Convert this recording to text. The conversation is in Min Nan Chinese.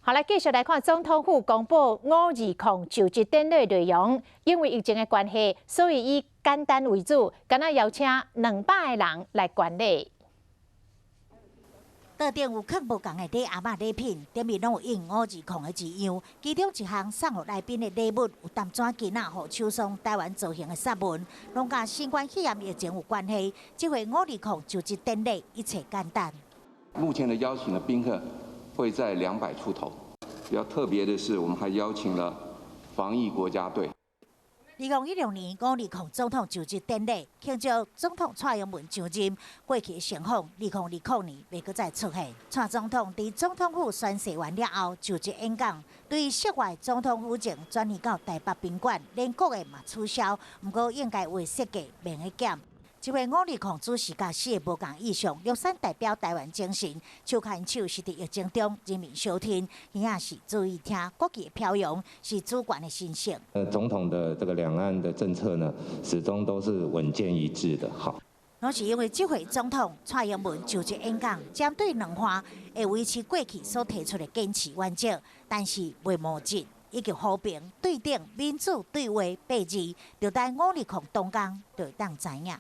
好，來繼續來看總統府公布520就職典禮內容。因為疫情的關係，所以以簡單為主，干焦邀請200個人來觀禮。桌頂有囥無仝的禮盒仔禮品，頂面攏有印五二空的字樣。其中一項送予來賓的禮物，有澹紙巾仔予手霜台灣造型的雪紋，攏佮新冠肺炎疫情有關係。這回520就職典禮一切簡單。目前的邀請的賓客會在200出頭。比較特別的是，我們還邀請了防疫國家隊。2016年520總統就職典禮，慶祝總統蔡英文就任。過去的成風，2020年袂閣再出現。蔡總統佇總統府宣誓完了後，就職演講，對室外總統府前轉移到台北賓館，連國宴嘛取消。毋過應該為設計免得減。這回520主席佮四个無仝意象，玉山代表台灣精神，手牽手是佇疫情中人民相挺，耳仔是注意聽，國旗的飄揚是主權的神聖。總統的這個兩岸的政策呢，始終都是穩健一致的。好，攏是因為這回總統蔡英文就職演講，針對兩岸會維持過去所提出的堅持原則，但是袂模進，以及和平、對等、民主對話八字，就佇520當工就會當知影。